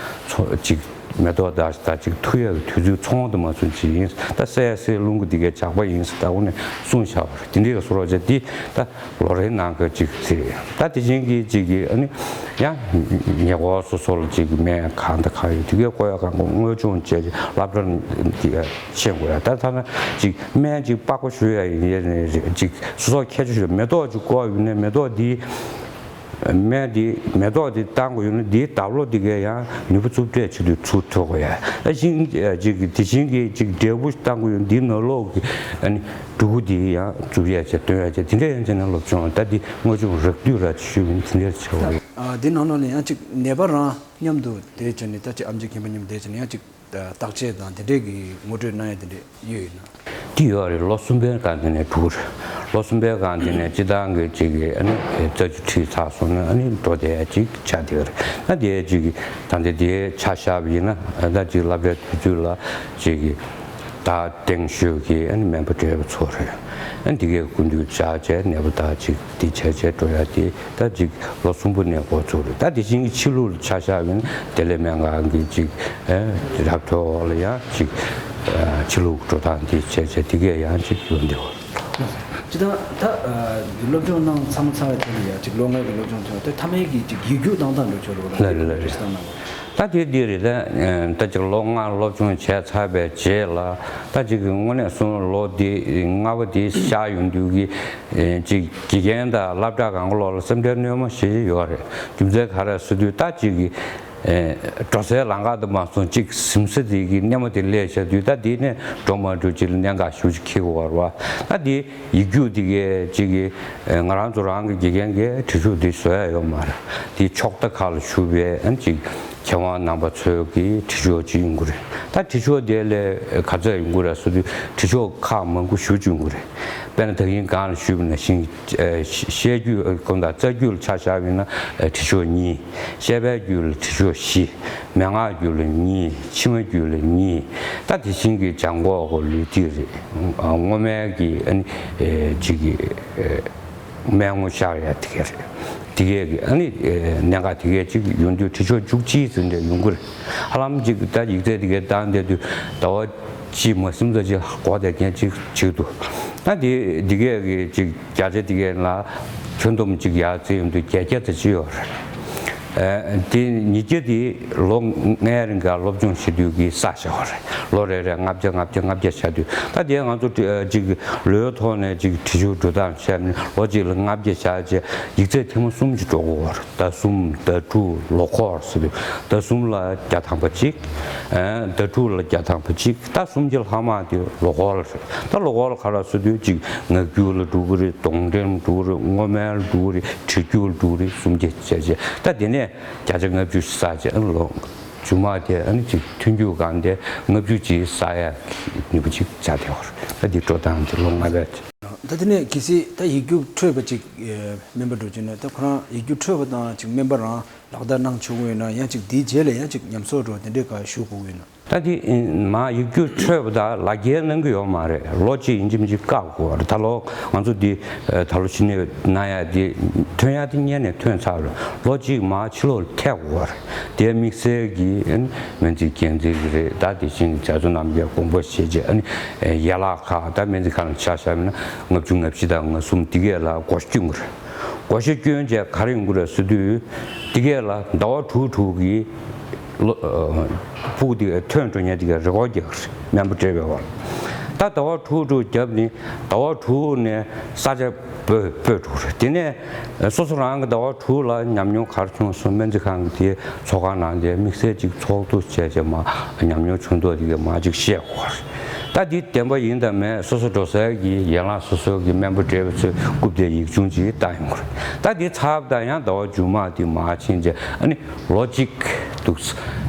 ཚོ་ཅིག་མེ་ཏོག་ད་ད་ཅིག་འཐུ་ཡག་གི་དུས་ཚོད་ཚོང་དུ་མ་སོང་ཅིག་ཡིན། ད་སེ་སེ་རླུང་གི་འདི་གའི་ཇག་པ་ཡིན་ཟེར་ད་འོ་ནས་གསུངས་བཞག་པ་རེད། དེ་འདྲའི་གི་སོ་རོགས་ཅིག་འདི་ད་ལོ་རེའི་ནང་གི་ཅིག་ཚེ་ད་དེ་བཞིན་གྱི་ཅིག་གི་ཨ་ནི་ཡང་ཉེ་འཁོར་སོ་སོ་ལ་ཅིག་སྨན་གང་དང་གང་ཡོད་དེ་གའི་བཀོལ་ཡག་གང་གི་དངོས་སྦྱོང་བྱས་ཅིག་སློབ་གྲྭ་འདི་ག་ཤེས་དགོས་ཡ། ད་ཐ་ན་ཅིག་སྨན་ཅིག་པགས་པ་བཤུ་ཡ་ཡིན་ཡ་ནས་རེད། ཅིག་སོ་སོ་ཁྱད་ཆོས་ཤོད་མེ་ཏོག་ཅིག་བཀོག་ཡོད་ནས་མེ་ཏོག་འདི་སྨན་འདི་མེ་ཏོག་འདི་བཏང་དགོས་ཡོད་ན་འདིའི་འདབ་ལོ་འདི་གས་ཡང་ནུས་པ་རྩུབ་སྤྲད་བྱེད་དུས་ཚུར་ཐུག་དགོས་ཡ། ད་ཤིང་ཅིག་དེ་བཞིན་གྱི་ཅིག་འབྲས་བུ་བཏང་དགོས་ཡོད་ན་འདིའི་ནང་ལོགས་ཀྱི་ཨ་ནི་འབྲུ་གུ་འདི་ཡང་རྩུབ་ཡ་བྱས་སྟོན་ཡ་བྱས་དེ་འདྲ་ཡང་བྱས་ན་སློབ་སྦྱོང་ད་འདི་དངོས་སྦྱོང་རགས་བསྡུས་ར་ཅིག་ཞུས་པ་ཡིན་དེ་འདྲ་བྱས་པ་རེད། ཨ་འདི་ནང་ལོགས་ནས་ཡང་ཅིག་ནད་པ་རང་མཉམ་དུ་བསྡད་བྱས་ནས་ད་ཅིག་ཨེམ་ཆི་མཁན་པོ་མཉམ་དུ་བསྡད་བྱས་ནས་ཡང་ཅིག་བརྟག་དཔྱད་དང་དེ་འདྲས་ཀྱི་ངོ་སྤྲོད་གནང་ཡ་དེ་འདྲས་ཡོད་ཡོད་ན། དེ་ཡོད་རེད། ལོ་གསུམ་པའི་སྒང་དེ་ནས་འགྲོ་གི་རེད། ལོ་གསུམ་པའི་སྒང་དེ་ནས་སྤྱི་བཏང་གི་ཅིག་གི་ཨ་ནི་རྩ་རྒྱུ་ཁྲིད་ཚར་སོང་ན་ཨ་ནི་འགྲོ་བསྡད་ཅིག་ཆགས་བསྡད་ཡོད་རེད། ད་དེ་ཅིག་གི་ད་འདི་དེ་ཆ་བཞག་པ་ཡིན་ན་ད་ཅིག་སློབ་གྲྭའི་དུས་ཚོད་ལ་ཅིག་གི་ད་སྟེང་ཤོད་ཀྱི་ཨ་ནི་སྨན་པ་བགྲེས་པ་ཚོ་རེད། ཨ་ནི་དེ་གའི་སྐུ་མདུན་བཅར་བྱས་ནད་པ་དག་ཅིག་འདི་བྱས་བྱས་འགྲོ་ཡ་དེ་ད་ཅིག་ལོ་གསུམ་པོ་ནས་འགོ་ཚུགས་རེད། ད་དེ་བཞིན་གྱི་ཕྱི་ལུགས་ལ་ཆ་བཞག་ཡིན་ན་བདེ་ལེགས་སྨན་ཁང་གི་ཅིག་ཨེ་རབ་ཐོའི་འོག་ལ་ཡང་ཅིག་ཨེ་ཕྱི་ལུགས་འགྲོ་སྟངས་དེ་བྱས་བྱས་དེ་གས་ཡང་ཅིག་ཡོང་བསྡད་ཡོད། ཅི་ད་ད་སློབ་སྦྱོང་གནང་ཚང་མ་ཚར་བའི་ཚེ་ལ་ཡང་ཅིག་ལོ་ལྔའི་གི་སློབ་སྦྱོང་ཚར་བ་དེ་མཐའ་མའི་གི་ཅིག་ཡིག་རྒྱུགས་བཏང་སྟངས་འགྲོ་ཆོག་ལོ་ལ་ལ་ལ་ལ་ཅིག་བཏང་གནང་བ། ད་དེ་འདི་རེད། ད་ད་ཅིག་ལོ་ལྔ་སློབ་སྦྱོང་བྱས་ཚར་བའི་རྗེས་ལ་ད་ཅིག་གི་དངོས་གནས་སོང་ལོ་འདི་ལྔ་པ་འདི་བཞག་ཡོང་དུས་ཀྱི་ཅིག་དགེ་རྒན་དང་སློབ་གྲྭ་གང་ག་ལོག་ལ་སེམས་ཁྲལ་སྣོན་མ་བྱེད་ཀྱི་ཡོད་རེད། རྒྱུ་མཚན་ག་རེ་ཟེར་དུས་ད་ཅིག་གི་འགྲོ་སའི་ལམ་ཁ་དུ་མ་སོང་ཅིག་ཟིན་ས་དེ་གི་སྣེ་མོ་དེ་སླེབས་བྱས་དུས་ད་འདི་ནས་འགྲོ་མ་འགྲོ་ཅིག་ལ་གནད་འགག་ཞེ་པོ་ཅིག་འཁེལ་གྱི་ཡོད་རེད་བ། ད་འདི། ཡིག་རྒྱུགས་འདི་གས་ཅིག་གི་ང་རང་ཚོ་རང་གི་དགེ་རྒན་གྱིས་དྲི་ཆུ་འདི་བཟོ་ཡ་ཡོད་མ་རེད། འདི་ཕྱོགས་མཐའ་ཁག་ལ་བཞུགས་པའི་ཨ་ནི་ཅིག་མཁས་དབང་རྣམ་པ་ཚོའི་གི་དྲི་ཆུ་ཅིག་ཡོང་གི་རེད། ད་དྲི་ཆུ་དེ་ལས་ག་ཚོད་ཡོང་གི་རེད་ཟེར་དུས་དྲི་ཆུ་ཁག་མང་པོ་ཞེ་པོ་ཅིག་ཡོང་གི་རེད། དཔེར་ན་ད་གིན་སྒང་ལ་ཞུས་པ་ནང་བཞིན་བཤད་རྒྱུད་གང་ལྟར་རྩ་རྒྱུད་ལ་ཆ་བཞག་པ་ཡིན་ན་དྲི་ཆུ་གཉིས། བཤད་པའི་རྒྱུད་ལ་དྲི་ཆུ་བཞི། མན་ངག་རྒྱུད་ལ་གཉིས། ཕྱི་མ་རྒྱུད་ལ་གཉིས། ད་དེ་བཞིན་གྱི་བྱང་ཁོག་གི་ལུས་ཐིག་རེད། སྔོ་སྨན་གྱི་ཨ་ནི་ཅིག་གི་སྨན་སྔོ་ཤར་ཡ་དེ་ག་རེད། དེ་གས་ཀྱི་ཨ་ནི་གནད་འགག་དེ་གས་ཅིག་ཡོང་དུས་དྲི་ཆུ་བཅུ་གཅིག་ཙམ་འདྲ་ཡོང་གི་རེད། ཧ་ལམ་ཅིག་ད་ཡིག་ཚད་དེ་གས་བཏང་བསྡད་དུས་ཟླ་བ་གཅིག་མ་ཟིན་ཙམ་ཅིག་འགོར་བསྡད་མཁན་ཅིག་ཅིག་འདུག་ད་དེ་དེ་གས་ཀྱི་ཅིག་བརྒྱ་ཆ་དེ་གས་ལ་ཁྱོན་བསྡོམས་ཅིག་ཡར་བརྩིས་ཡོང་དུས་བརྒྱད་བརྒྱ་ཙམ་ཅིག་ཡོད་རེད། ཨ་དེ་ཉིས་བརྒྱ་དེ་ལོ་ལྔའི་རིང་ག་སློབ་སྦྱོང་བྱེད་དུས་ཀྱི་བསགས་བཞག་པ་རེད། ལོ་རེ་རེ་ལྔ་བརྒྱ་ལྔ་བརྒྱ་ལྔ་བརྒྱ་བྱ་དུས་ད་དེ་ང་ཚོ་ཅིག་ལོའི་ཐོག་ནས་ཅིག་དྲི་ཆུ་འགྲོ་སྟངས་བྱས་ནས་ལོ་གཅིག་ལ་ལྔ་བརྒྱ་བྱས་རྗེས་ཡིག་ཚད་ཐེངས་མ་གསུམ་ཅིག་འགྲོ་དགོས་པ་རེད། ཟླ་གསུམ་ཟླ་དྲུག་ལོ་འཁོར་ཟེར་དུས་ཟླ་གསུམ་ལ་བརྒྱ་ཐམ་པ་གཅིག་ཨ་ཟླ་དྲུག་ལ་བརྒྱ་ཐམ་པ་གཅིག་ད་གསུམ་གྱི་ལྷག་མ་དེ་ལོ་འཁོར་ལ་རེད། ད་ལོ་འཁོར་ལ་ག་རེ་ཟེར་དུས་ཅིག་ངག་རྒྱུན་ལ་འགྲོ་གི་རེད། སྡོང་འགྲེམས་འགྲོ་གི་རེད། སྔོ་སྨན་ལ་འགྲོ་གི་རེད། དྲི་རྒྱུན་ལ་འགྲོ་གི་རེད། གསུམ་བརྒྱ་བྱས་རྗེས་ད་དེ་ནས་བརྒྱ་ཆ་ལྔ་བཅུ་བསགས་རྗེས་ཨ་ལོ་རྒྱུ་མ་དེ་ཨ་ནི་ཅིག་ཐོན་རྒྱུ་གང་དེ་ལྔ་བཅུ་ཅིག་བསགས་ཡ་ནུས་པ་ཅིག་བྱ་དེ་བར་ད་འདི་འགྲོ་སྟངས་དེ་ལོ་ལྔ་པའི། ད་དེ་ནས་གལ་སྲིད་ད་ཡིག་རྒྱུགས་འཕྲོད་པ་ཅིག་སྨན་པ་འགྲོ་རྒྱུ་ན་ད་ཁོ་རང་ཡིག་རྒྱུགས་འཕྲོད་པ་དང་ཅིག་སྨན་པ་རང་ལག་བསྟར་གནང་ཆོག་གི་ཡོད་ན་ཡང་ཅིག་དེའི་རྗེས་ལ་ཡང་ཅིག་ཉམས་གསོ་འགྲོ་དེ་འདྲའི་ག་ཞུ་དགོས་ཀྱི་ཡོད་ན། ད་དེ་མ་ཡིག་རྒྱུགས་འཕྲོད་པ་དང་ལག་འཁྱེར་གནང་གི་ཡོད་མ་རེད། ལོ་གཅིག་ཡིན་གཅིག་མིན་གཅིག་བཀག་དགོས་པ་རེད། ད་ལོ་ང་ཚོ་འདི་ད་ལོ་ཕྱི་ནས་གནང་ཡ་འདི་ཐོན་ཡ་དེ་སྔོན་ནས་ཐོན་ཚར་རེད། ལོ་གཅིག་མ་ཕྱི་ལོགས་ལ་ཐེབས་དགོས་པ་རེད། དེ་དམིགས་བསལ་གྱི་སྨན་རྩིས་འགན་འཛིན་གྱི་རེད། ད་དེ་བཞིན་རྒྱ་མཚོ་རྣམ་རྒྱལ་དགོངས་པ་བཞེས་རྗེས་ཨ་ནི་ཡན་ལག་ཁག་ད་སྨན་རྩིས་ཁང་ལ་ཆ་བཞག་ན་ལྔ་བཅུ་ང་བཞི་དང་ང་གསུམ་འདི་གས་ལ་བགོ་བཤའ་སྐྱོན་གྱི་རེད། བགོ་བཤའ་སྐྱོན་བྱས་ག་རེ་ཡོང་གི་རེད་ཟེར་དུས་འདི་གས་ལ་ཟླ་བ་དྲུག་དྲུག་གི་ལོ་ཕྲུ་གུ་འདི་གས་ཐོན་འགྲོ་མཁན་འདི་གས་རེ་སྐུལ་རྒྱག་གི་རེད། སྨན་པ་བགྲེས་པའི་བར་ད་ ཟླ་བ་དྲུག་དྲུག་བརྒྱབ་ནི་ཟླ་བ་དྲུག་ནས་ས་ཆ་སྤོས་སྤོས་འགྲོ་རེད། དེ་ནས་སོ་སོ་རང་གི་ཟླ་བ་དྲུག་ལ་ཉམས་མྱོང་ག་རེ་བྱུང་སོང་། སྨན་རྩིས་ཁང་གི་དེ་ཚོགས་ཁང་ནང་དེ་དམིགས་བསལ་ཅིག་ཚོགས་འདུ་བྱས་བྱས་མ་ཉམས་མྱོང་བྱུང་མདོག་དེ་ག་མ་ཅིག་བཤད་དགོས་རེད། ད་འདི་བདེན་པ་ཡིན་དང་མེད་སོ་སོ་འགྲོ་སའི་གི་ཡན་ལག་སོ་སོ་གི་སྨན་པ་བགྲེས་པ་ཚོས་རྐུབ་སྟེགས་ཡིག་ཆུང་ཅིག་བཏང་ཡོང་གི་རེད། ད་འདི་ཚར་བ་དང་ཡང་ཟླ་བ་མཇུག་མ་དེ་མ་ཕྱིན་བྱས་ཨ་ནི་ལོ་གཅིག་འདུག་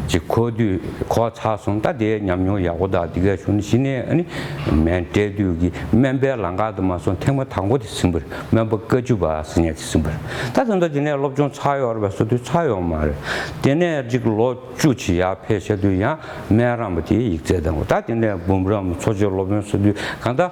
ཅིག་འཁོར་དུས་འཁོར་ཚར་སོང་། ད་དེའི་ཉམས་མྱོང་ཡག་པོ་དང་དེ་ག་བྱུང་ནས་གཞི་ནས་ཨ་ནི་སྨན་སྤྲད་དུས་ཀྱི་སྨན་པའི་ལམ་ཁ་དུ་མ་སོང་ཐེངས་མ་དང་པོ་དེ་ཟིན་པ་རེད། སྨན་པ་བཀའ་བཅུ་པ་ཟེར་མཁན་དེ་ཟིན་པ་རེད། ད་ད་ལྟ་དེ་ནས་སློབ་སྦྱོང་ཚར་ཡོད་རེད་པས་ཟེར་དུས་ཚར་ཡོད་མ་རེད། དེ་ནས་ཅིག་ལོ་བཅུ་ཅིག་ཡར་ཕེབས་བྱས་དུས་ཡང་སྨན་རམས་པ་དེའི་ཡིག་ཚད་དང་པོ། ད་དེ་ནས་འབུམ་རམས་པ་འཚོ་བྱེད་སློབ་དཔོན་ཟེར་དུས་གང་ལྟར་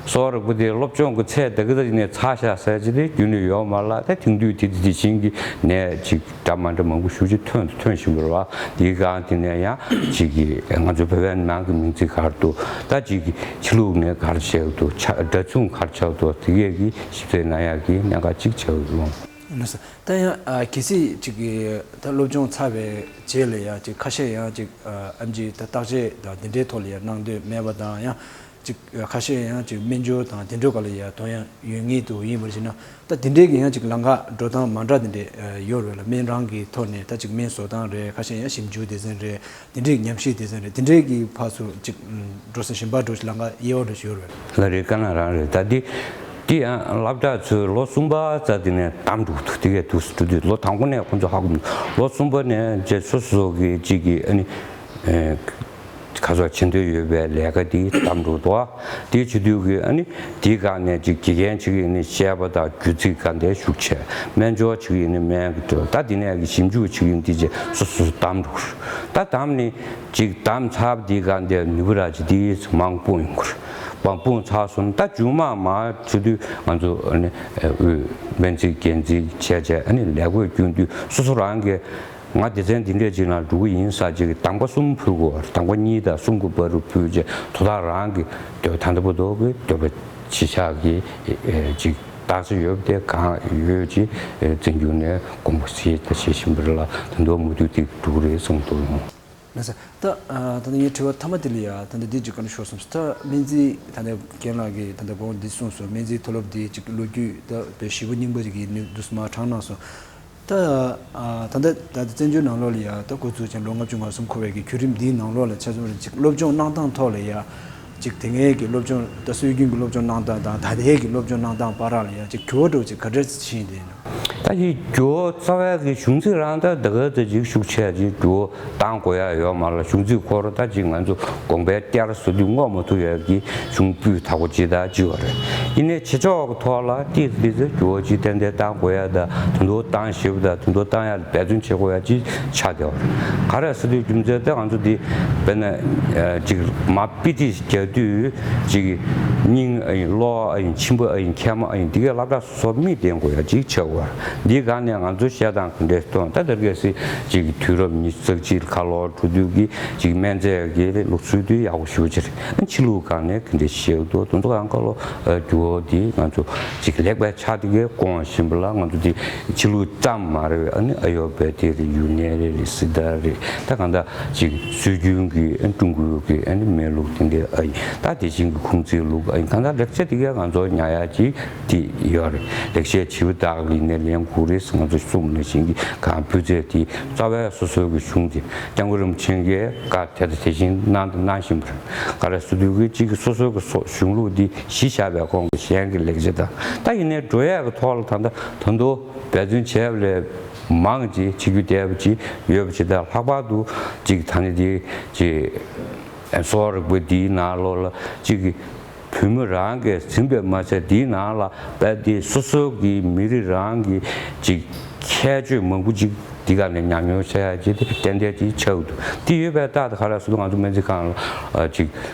གསོ་བ་རིག་པ་དེ་སློབ་སྦྱོང་གི་ཚད་དེ་ག་ཙམ་ནས་ཚར་ཤག་ཟེར་གྱི་དེ་རྒྱུན་ནས་ཡོད་མ་རེད་ལ། ད་དེང་དུས་དེ་དེ་བཞིན་གྱི་ནད་ཅིག་འདྲ་མ་འདྲ་མང་པོ་ཞེ་ཅིག་ཐོན་ཐོན་བཞིན་པ་རེད་པ། དེའི་སྒང་དེ་ནས་ཡང་ཅིག་གི་ང་ཚོ་བོད་པའི་ནང་གི་སྨན་རྩིས་ཁང་དུ་ད་ཅིག་གི་ཕྱི་ལུགས་ནས་ག་རེ་བྱས་འདུག་ཆ་འདྲ་མཚུངས་ག་རེ་ཆགས་འདུག་དེ་གས་ཀྱི་ཞིབ་ཚད་གནང་ཡག་གི་གནད་འགག་ཅིག་ཆགས་ཡོང་། ལགས་སོ། ད་ཡང་ཨ་གལ་སྲིད་ཅིག་གི་ད་སློབ་སྦྱོང་ཚར་བའི་རྗེས་ལ་ཡང་ཅིག་ཁ་ཤས་ཡང་ཅིག་ཨ་ཨེམ་ཆི་ད་བརྟག་དཔྱད་དང་དེ་འདྲའི་ཐོག་ལ་ཡང་གནང་འདོད་མེད་པ་དང་། ཡང་ཅིག་ཁ་ཤས་ཡང་ཅིག་སྨན་སྦྱོར་དང་དེ་འདྲའི་སྐོར་ལ་ཡང་དོན་ཡང་ཡོད་ངེས་འདུག་ཡིན་པར་བྱས་ན་ད་དེ་འདྲའི་གི་ཡང་ཅིག་ལམ་ཁ་འགྲོ་སྟངས་མ་འདྲ་དེ་འདྲའི་ཨ་ཡོད་རེད་ལ། སྨན་རང་གི་ཐོག་ནས་ད་ཅིག་སྨན་བཟོ་སྟངས་རེད། ཁ་ཤས་ཡང་ཞིབ་འཇུག་སྡེ་ཚན་རེད། དེ་འདྲའི་ཉམས་ཞིབ་སྡེ་ཚན་རེད། དེ་འདྲའི་གི་ཕར་ཚུར་ཅིག་ཨུམ་འགྲོ་ས་གཞན་པ་འགྲོ་ཞིག་ལམ་ཁ་དབྱེ་བ་འདྲ་ཞིག་ཡོད་རེད། ལགས་རེད། དཀའ་ངལ་རང་རེད། ད་འདི་འདི་ཡང་སློབ་གྲྭ་ཚོས་ལོ་གསུམ་པ་ཙམ་དེ་ནས་བདམས་འགྲོ་གི་འདུག་དེ་གས་འདུག་སེ་འགྲོ་དུས་ལོ་དང་པོ་ནས་ཁོང་ཚོ་ཧ་གོ་མི་འདུག་ལོ་གསུམ་པ་ནས་བྱས་སོ་སོ་གི་ཅིག་གི་ཨ་ནི་ཨེ་ཁ་སོགས་བྱེད་འདོད་ཡོད་པའི་ལས་ཀ་འདི་བདམས་འགྲོ་འདུག་དེའི་བྱེད་དུས་ཀྱི་ཨ་ནི་དེའི་སྒང་ནས་ཅིག་དགེ་རྒན་ཅིག་ཡིན་ནའི་བཤད་པ་དང་རྒྱུད་ཚིག་ག་འདྲ་ཞུགས་བྱས། སྨན་སྦྱོར་ཅིག་ཡིན་ནའི་སྨན་གྱི་འགྲོ་ད་དེ་ནས་ཀྱི་ཞིབ་འཇུག་ཅིག་ཡིན་དེ་བྱས་སོ་སོ་བདམས་འགྲོ། ད་བདམས་ནས་ཅིག་བདམས་ཚར་བ་དེའི་སྒང་དེ་ནུས་པ་ར་ཅིག་དེ་མང་པོ་ཡོང་གི་རེད། མང་པོ་ཚར་སོང་། ད་མཇུག་མ་མ་བྱེད་དུས་ང་ཚོ་ཨ་ནི་ཨེ་དབུས་སྨན་རྩིས་འགན་འཛིན་བྱས་བྱས་ཨ་ནི་ལས་བགོས་བསྐྱོན་དུས་སོ་སོ་རང་གིས་ང་སྡེ་ཚན་འདི་འདྲས་ཅིག་ནང་འགྲོ་གི་ཡིན་ཟེར་ཅིག་གདམ་ག་གསུམ་ཕུལ་དགོས། གདམ་ག་གཉིས་དང་གསུམ་གྱི་བར་དུ་ཕུལ་བྱས་དོ་བདག་རང་གི་འདོད་ད་ལྟ་བར་དུ་གི་འདོད་པ་གཞིར་བཞག་གི་ཨེ་ཅིག་རྟགས་གསལ་ཡོད་པ་དེ་གང་ཡོད་ཅིག་ཨེ་བཙན་བྱོལ་ནས་དགོངས་པ་གཟིགས་ད་བྱེད་བཞིན་པ་རེད་ལ། ད་དུང་མུ་མཐུད་དེ་འགྲོ་གི་རེད་བསམ་འདུག་ལགས་སོ། ད་ཨ་ད་ལྟ་ངའི་དྲི་བ་མཐའ་མ་དེ་ལ་ཡ་ད་ལྟ་འདི་ཅིག་བཀའ་འདྲི་ཤོར་སོང་། ད་སྨན་རྩིས་ད་ལྟ་རྒན་ལགས་ཀྱིས་ད་ལྟ་དགོངས་འདི་གསུངས་སོང་། སྨན་རྩིས་མཐོ་སློབ་འདི་ཅིག་ལོ་རྒྱུས་ད་དཔེ་ཞིབ་པོ་རྙིང་པ་ཅིག་གི་ནུས་འདུག་སེ་མར་དྲངས་གནང་སོང་། ད་ཨ་ད་ལྟ་ད་ལྟ་བཙན་བྱོལ་ནང་ལོགས་ལ་ཡ་ད་འགོ་ཚུགས་ཅིང་ལོ་ལྔ་བཅུ་ང་གསུམ་འཁོར་བའི་གི་བརྒྱུད་རིམ་འདིའི་ནང་ལོགས་ལ་ཆ་མཚོན་ཅིག་སློབ་སྦྱོང་གནང་སྟངས་ཐོག་ལ་ཡ་ཅིག་དེ་སྔའི་གི་སློབ་སྦྱོང་ད་སྲོལ་རྒྱུན་གྱི་སློབ་སྦྱོང་གནང་སྟངས་དང་ད་ལྟའི་གི་སློབ་སྦྱོང་གནང་སྟངས་བར་ལ་ཡ་ཅིག་འགྱུར་བ་འགྲོ་ཅིག་ག་འདྲ་ཕྱིན་ཡིན་དེ་ཡིན་ན། ད་ཅིག་འགྱུར་བ་རྩ་བའི་གི་གཞུང་ཚིག་རང་ད་ད་ག་ཚོད་ཅིག་ཤུགས་ཆེ་ཅིག་འགྱུར་བ་བཏང་དགོས་ཡ་ཡོད་མ་རེད། གཞུང་ཚིག་ཁོ་རང་ད་ཅིག་ང་ཚོ་དགོངས་པའི་གཏེར་ཟེར་དུས་བསྔོག་མ་ཐུབ་ཡ་གི་གཞུང་སྤུས་དག་པོ་ཅིག་ད་ཅིག་ཡོད་རེད། ཡིན་ནའི་བྱེད་ཕྱོགས་ཀྱི་ཐོག་ལ་ཏིག་ཏིག་ཙམ་འགྱུར་བ་ཅིག་ཏན་ཏན་བཏང་དགོས་ཡ་ད་དུང་དུ་བཏང་ཞིབ་ད་དུང་དུ་བཏང་ཡ་འབད་བརྩོན་བྱེད་དགོས་ཡ་ཅིག་ཆགས་བསྡད་ཡོད་རེད། ག་རེ་ཟེར་དུས་རྒྱུ་མཚན་ད་ང་ཚོ་འདི་དཔེར་ན་ཅིག་མ་པི་ཏི་རྒྱག་དུས་ཅིག་སྙིང་ཨ་ཡིན་གློ་ཨ་ཡིན་མཆིན་པ་ཨ་ཡིན་མཁལ་མ་ཨ་ཡིན་འདི་གའི་སློབ་གྲྭ་སོ་མིག་ལྡན་དགོས་ཡ་ཅིག་ཆགས་ཡོད་རེད། འདིའི་སྒང་ནས་ང་ཚོ་བཤད་སྟངས་ག་འདྲས་གཏོང་ད་ལྟ་གལ་སྲིད་ཅིག་དུས་རབས་ཉི་ཤུ་རྩ་གཅིག་ཁ་ལོ་འགྲོ་དུས་ཀྱི་ཅིག་སྨན་རྫས་ཀྱི་ལུགས་སྲོལ་དེ་ཡག་པོ་ཞེ་པོ་ཅིག་རེད། ཕྱི་ལུགས་སྒང་ནས་ག་འདྲས་ཤེས་འདུག་དེ་ཚོ་གང་ག་ལོ་འགྱུར་བ་དེ་ང་ཚོ་ཅིག་ལེགས་པའི་ཆ་དེ་གས་སྐོང་བཞིན་པ་ལ་ང་ཚོ་དེ་ཕྱི་ལུགས་ཙམ་མ་རེད་པས། ཨ་ནི་ཨ་ཡོ་པེ་ཐི་རེད། ཡུ་ནན་རེད། སི་ཏཱ་རེད། ད་གང་ལྟར་ཅིག་སྲོལ་རྒྱུན་གྱི་ཨ་ཀྲུང་གོའི་གི་ཨ་ནི་སྨན་ལུགས་དེ་འདྲས་ཨ་ཡིན། ད་དེ་བཞིན་གྱི་ཁུང་ཙི་ལུགས་ཨ་ཡིན། གང་ལྟར་ལེགས་ཆ་དེ་གས་ང་ཚོ་ཉར་ཡ་ཅིག་དེ་ཡོད་རེད། ལེགས་བཤད་བྱིའུ་དག་ལ་ཡིན་ནའི་ལན་དགུ་རེད་ཟེར་ང་ཚོ་གསུངས་ནང་བཞིན་གྱི་གང་སྤུས་ཚད་དེ་རྩ་བའི་སོ་སོའི་གི་གཞུང་དེ་སྐྱབས་མགོན་རིན་པོ་ཆེ་གིས་བཀའ་དེ་ལྟར་དེ་བཞིན་གནང་དང་གནང་བཞིན་པ་རེད། ག་རེ་ཟེར་དུས་ཀྱི་གཅིག་གི་སོ་སོའི་གི་སོ་གཞུང་ལུགས་འདི་གཞི་བཞག་པའི་ཁོང་གི་གཞན་གྱི་ལེགས་ཆ་དང་ད་ཡིན་ནའི་འགྲོ་ཡས་ཀྱི་ཐོག་ལ་ད་ལྟ་ད་དུང་འབད་བརྩོན་བྱས་པ་ལས་མང་ཅིག་བྱེད་རྒྱུ་བསྡད་པ་ཅིག་ཡོད་པ་ཅིག་དང་། ལྷག་པར་དུ་ཅིག་ད་ནི་དེ་ཅིག་གསོ་བ་རིག་པ་འདིའི་ནང་ལོགས་ལ་ཅིག་གི་བོད་མི་རང་གིས་ཟིན་པས་མ་ཚད་འདིའི་ནང་ལ་དཔེ་དེ་སོ་སོ་གི་མི་རིགས་རང་གི་ཅིག་ཁྱད་ཆོས་མང་པོ་ཅིག་འདི་ག་ནས་ཉམས་མྱོང་བྱ་ཡ་ཅིག་དེ་ཏན་ཏན་ཅིག་ཆགས་འདུག་དེ་ཡོད་པའི་རྟགས་དེ་ག་རེ་ཟེར་ན་ང་ཚོ་སྨན་རྩིས་ཁང་ལ་ཅིག་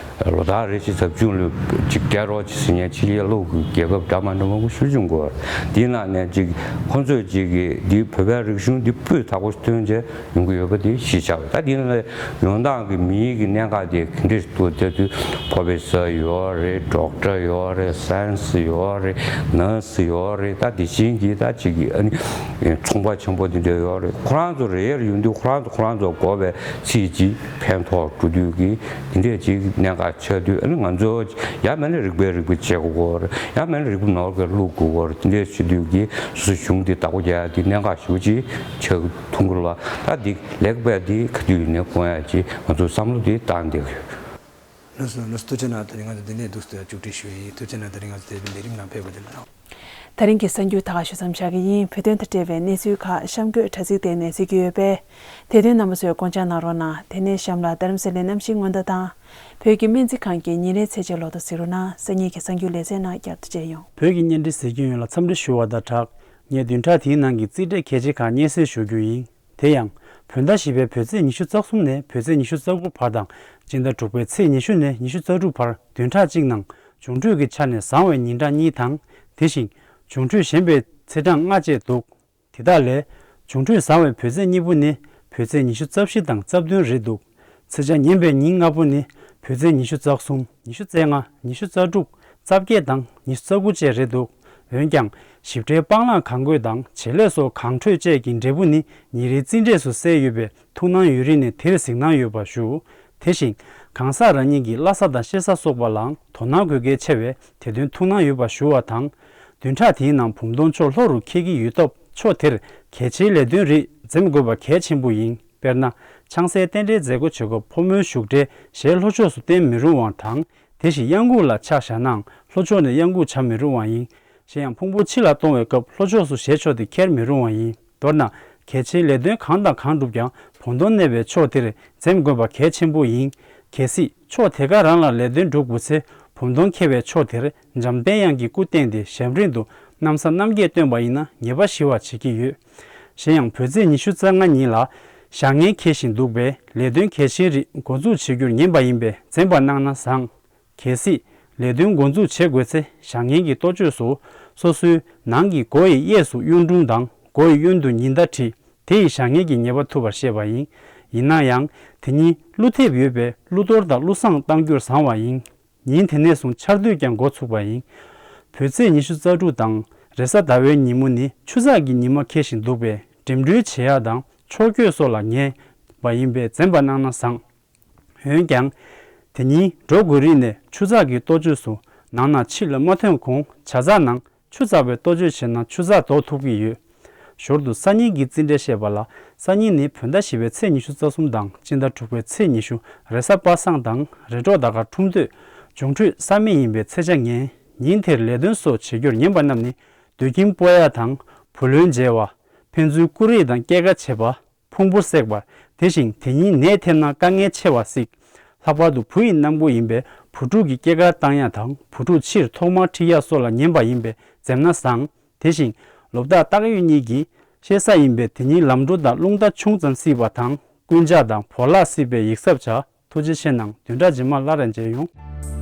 ལོ་ལྟར་རེ་བཞིན་ཟབ་སྦྱོང་ལ་ཅིག་བསྐྱལ་རོགས་ཅིག་ཟེར་མཁན་ཕྱི་རྒྱལ་ལུགས་ཀྱི་རྒྱལ་ཁབ་འདྲ་མ་འདྲ་མང་པོ་ཞེ་པོ་ཅིག་ཡོད་རེད། འདིའི་ནང་ནས་ཅིག་ཁོང་ཚོས་ཅིག་གི་འདི་བོད་པའི་རིག་གཞུང་འདི་སྤུས་དག་པོ་ཐོན་བྱས་ཡོང་གི་ཡོད་པ་དེ་གཞི་བཞག་པ་ད་འདི་ནས་ཡོང་སྟངས་ཀྱི་མིའི་གི་གནད་འགག་དེ་ག་འདྲས་འདུག་ཟེར་དུས་ཕོ་ཕེ་སར་ཡོད་རེད། ཌོག་ཊར་ཡོད་རེད། སའེན་སི་ཡོད་རེད། ནར་སི་ཡོད་རེད། ད་དེ་བཞིན་གྱི་ད་ཅིག་གི་ཨ་ནི་ཚོང་པ་ཆེན་པོ་དེ་འདྲ་ཡོད་རེད། ཁོ་རང་ཚོ་རེ་ཡར་ཡོང་དུས་ཁོ་རང་ཚོ་ཁོ་རང་ཚོ་དགོས་པའི་ཚིག་ཅིག་ཕན་ཐོགས་འགྲོ་དུས་ཀྱི་དེ་འདྲས་ཅིག་གནད་འགག་ཆགས་དུས། ཨ་ནི་ང་ཚོ་ཡང་མིན་ན་རིག་པའི་རིག་པ་བྱེད་དགོས་རེད། ཡང་མིན་ན་རིག་པ་ནོར་གྱི་བླུག་དགོས་རེད། དེ་འདྲས་བྱེད་དུས་ཀྱི་སོ་སོའི་གཞུང་འདི་བདག་པོ་རྒྱག་ཡ་དེ་གནད་འགག་ཞེ་པོ་ཅིག་ཆགས་ཐུབ་ཀྱི་རེད་ལ། ད་འདི་ལེགས་པས་འདི་ག་དུས་ཡིན་ནའི་དགོངས་ཡ་ཅིག་ང་ཚོ་བསམ་བློ་འདི་བཏང་བསྡད་ཀྱི་ཡོད། ལགས་སོ། ལགས་སོ། ཐུགས་རྗེ་གནང་། དེ་རིང་ང་ཚོ་འདི་ནས་འདུག་སེ་མཇུག་སྒྲིལ་ཞུ་ཡི་ཡིན། ཐུགས་རྗེ་གནང་། དེ་རིང་ང་ཚོ་དེ་བའི་ལས་རིམ་ནང་ཕེབས་པ་དེ་ལ། ད་རིང་གི་གསར་འགྱུར་ད་ག་ཞུ་མཚམས་བཞག་གི་ཡིན། བོད་དོན་དང་འབྲེལ་བའི་གནས་ཚུལ་ཁག་གཤམ་འཁོད་དྲ་ཚིགས་སྟེང་ནས་གཟིགས་ཀྱི་ཡོད་པས། དེ་དོན་རྣམ་པ་ཚོས་དགོངས་འཇགས་གནང་རོགས་གནང་། དེ་ནས་གཤམ་ལ་རྡ་རམ་ས་ལའི་གནམ་གཤིས་སྔོན་བརྡ་དང་། བོད་ཀྱི་སྨན་རྩིས་ཁང་གི་ཉིན་རེའི་ཚེས་ཆ་ལོ་ཐོ་གཟིགས་རོགས་གནང་། སང་ཉིན་གྱི་གསར་འགྱུར་ལེ་ཚན་ནང་བསྐྱར་དུ་མཇལ་ཡོང་། བོད་ཀྱི་བརྙན་འཕྲིན་གཟིགས་མཁན་ཡོངས་ལ་འཚམས་འདྲི་ཞུ་བ་དང་སྦྲགས། ངས་བདུན་ཕྲག་དེའི་ནང་གི་རྩིས་འབྲས་གལ་ཆེ་ཁག་སྙན་སེང་ཞུ་རྒྱུ་ཡིན། དེ་ཡང་། བོད་ཟླ་བཞི་པའི་བོད་ཚེས་ཉི་ཤུ་རྩ་གསུམ་ནས་བོད་ཚེས་ཉི་ཤུ་རྩ་དགུ་བར་དང་། སྤྱི་ཟླ་དྲུག་པའི་ཚེས་ཉི་ཤུ་ནས་ཉི་ཤུ་རྩ་དྲུག་བར་བདུན་ཕྲག་གཅིག་ནང་འབྱུང་འཕྲོད་ཀྱི་ཆ་ནས་བཟང་བའི་ཉིན་གྲངས་གཉིས་དང་། དེ་བཞིན་འབྱུང་འཕྲོད་ཞན་པའི་ཚེས་གྲངས་ལྔ་བཅས་འདུག་དེ་དག་ལས། འབྱུང་འཕྲོད་བཟང་བའི་བོད་ཚེས་གཉིས་པོ་ནི་བོད་ཚེས་ཉི་ཤུ་རྩ་བཞི་དང་རྩ་བདུན་རེད་འདུག་ཚེས་ཆ་ངན་པའི་ཉིན་ལྔ་པོ་ནི་བོད་ཚེས་ཉི་ཤུ་རྩ་གསུམ། ཉི་ཤུ་རྩ་ལྔ། ཉི་ཤུ་རྩ་དྲུག་རྩ་བརྒྱད་དང་ཉི་ཤུ་རྩ་དགུ་བཅས་རེད་འདུག་འོན་ཀྱང་། ཞིབ་ཕྲའི་སྤང་བླང་གང་དགོས་དང་བྱེད་ལས་སོགས་གང་འཕྲོད་བཅས་ཀྱི་འབྲས་བུ་ནི་ཉིན་རེའི་རྩིས་འབྲས་སུ་གསལ་ཡོད་པས། ཐུགས་སྣང་ཡོད་རིགས་ནས་དེར་གཟིགས་གནང་ཡོད་པ་ཞུ། དེ་བཞིན་གང་ཟག་རང་ཉིད་ཀྱི་བླ་གཟའ་དང་གཤེད་གཟའ་སོགས་པ་ལའང་དོ་སྣང་དགོས་གལ་ཆེ་བས། དེ་དོན་ཐུགས་སྣང་ཡོད་པ་ཞུ་བ་དང་། བདུན་ཕྲག་དེའི་ནང་བུམ་སྟོང་ཕྱོགས་ལྷོ་རུ་འཁེལ་གྱི་ཡོད་སྟབས། ཕྱོགས་དེར་གལ་ཆེའི་ལས་དོན་རིགས་འཛེམ་དགོས་པ་གལ་ཆེན་པོ་ཡིན། དཔེར་ན། ཆང་སའི་རྟེན་འབྲེལ་མཛད་སྒོ་བྱེད་སྐབས་ཕོ་མོའི་བཞུགས་གྲལ་ཞལ་ལྷོ་ཕྱོགས་སུ་བསྟན་མི་རུང་བ་དང་། དེ་བཞིན་གཡང་འགུགས་ལ་ཕྱག་བཞག་ནའང་ལྷོ་ཕྱོགས་ནས་གཡང་འགུགས་བྱ་མི་རུང་བ་ཡིན། གཞན་ཡང་ཕུང་པོ་ཕྱི་ལ་གཏོང་བའི་སྐབས་ལྷོ་ཕྱོགས་སུ་ཞལ་ཕྱོགས་ཏེ་འཁྱེར་མི་རུང་བ་ཡིན། མདོར་ན། གལ་ཆེའི་ལས་དོན་གང་དང་གང་བསྒྲུབ་ཀྱང་བུམ་སྟོང་གནས་པའི་ཕྱོགས་དེར་འཛེམ་དགོས་པ་གལ་ཆེན་པོ་ཡིན། གལ་སྲིད་ཕྱོགས་དེ་ག་རང་ལ་ལས་དོན་སྒྲུབ་དགོས་ཚེ་བུམ་སྟོང་འཁེལ་བའི་ཕྱོགས་དེར་འཇམ་དཔལ་དབྱངས་ཀྱི་སྐུ་བསྟན་ཏེ་ཞབས་འབྲིང་དུ་གནམ་ས་གནམ་བསྐྱེད་བཏོན་པ་ཡིན་ན་ཉེས་པ་ཞི་བར་བྱེད་ཀྱི་ཡོད། གཞན་ཡང་བོད་ཚེས་ཉི་ཤུ་རྩ་ལྔ་ཉིན་ལ་བཞག་ངན་འཁེལ་བཞིན་འདུག་པས་ལས་དོན་གལ་ཆེན་རིགས་འགོ་འཛུགས་བྱེད་རྒྱུར་ཉན་པ་ཡིན་པས་འཛེམ་པ་གནང་ན་བཟང་། གལ་སྲིད་ལས་དོན་འགོ་འཛུགས་བྱེད་དགོས་ཚེ་བཞག་ངན་གྱི་གཏོ་བཅོས་སུ་སོ་སོའི་ནང་གི་མགོ་ཡི་གཡས་སུ་གཡོན་དྲུང་དང་མགོ་ཡི་གཡོན་དུ་ཉི་ཟླ་བྲིས། དེ་ཡིས་བཞག་ངན་གྱི་ཉེས་པ་ཐུབ་པར་བཤད་པ་ཡིན། ཡིན་ན་ཡང་དེ་ཉིད་ཀླུ་ཐེབས་ཡོད་པས་ཀླུ་གཏོར་དང་ཀླུ་བསངས་བཏང་རྒྱུར་བཟང་བ་ཡིན། ཉིན་དེ་ནས་བཟུང་ཆར་དུས་ཀྱང་འགོ་ཚུགས་པ་ཡིན། བོད་ཚེས་ཉི་ཤུ་རྩ་དྲུག་དང་རེས་གཟའ་ཟླ་བའི་ཉིན་མོ་ནི་ཆུ་ཚགས་ཀྱི་ཉི་མ་འཁེལ་བཞིན་འདུག་པས་འགྲིམ་འགྲུལ་བྱེད་ཡག་དང་ཕྱོགས་བསྐྱོད་སོགས་ལ་ཉེ་བ་ཡིན་པས་འཛེམ་པ་གནང་ན་བཟང་། འོན་ཀྱང་། དེ་ཉིན་འགྲོ་དགོས་རིགས་ནས་ཆུ་ཚགས་ཀྱི་གཏོ་བཅོས་སུ་ནང་ན་ཕྱི་ལ་མ་ཐོན་གོང་ཇ་ཚགས་ནང་ཆུ་ཚགས་པའི་གཏོ་བཅོས་བྱས་ན་ཆུ་ཚགས་དོག་ཐུབ་ཀྱི་ཡོད། ཞོར་དུ་སང་ཉིན་གྱི་རྩིས་འབྲས་བཤད་པ་ལ། སང་ཉིན་ནི་བོད་ཟླ་བཞི་པའི་ཚེས་ཉི་ཤུ་རྩ་གསུམ་དང་སྤྱི་ཟླ་དྲུག་པའི་ཚེས་ཉི་ཤུ་རེས་གཟའ་པ་སངས་དང་རེས་གྲོགས་ཟླ་སྐར་འཁྲུངས་དུས་འབྱུང་འཕྲོད་བསམ་མེད་ཡིན་པའི་ཚེས་ཆ་ངན། ཉིན་དེར་ལས་དོན་སོགས་བྱེད་རྒྱུར་ཉན་པ་རྣམས་ནི་སྡོད་ཁྱིམ་སྤོ་ཡ་དང་བུ་ལོན་འཇལ་བ། ཕན་ཚུན་བཀུར་རེས་དང་སྐྱེལ་ཀ་བྱེད་པ། ཕུང་པོ་བསྲེགས་པ། དེ་བཞིན་དེ་ཉིན་ནད་ཐེབས་ན་དཀའ་ངལ་ཆེ་བ་གཟིགས། ལྷག་པར་དུ་བུ་ཡི་གནམ་སྒོ་ཡིན་པས་བུ་ཕྲུག་གི་སྐྱེས་སྐར་བཏང་ཡ་དང་བུ་ཕྲུག་ཕྱིར་ཐོག་མར་ཁྲིད་ཡ་སོགས་ལ་ཉན་པ་ཡིན་པས་འཛེམ་ན་བཟང་། དེ་བཞིན་ལོ་རྟགས་སྟག་ཡོས་གཉིས་ཀྱི་གཤེད་གཟའ་ཡིན་པས་དེ་ཉིན་ལམ་འགྲོ་དང་རླུང་རྟ་ཆུང་ཙམ་སྲིད་པ་དང་རྐུན་ཇག་དང་བོར་བརླག་སྲིད་པས་ཡིག་ཚབ་བྱ། ཐུགས་རྗེ་ཆེ་གནང་། བདུན་ཕྲག་རྗེས་མ་སླར་ཡང་མཇལ་ཡོང་།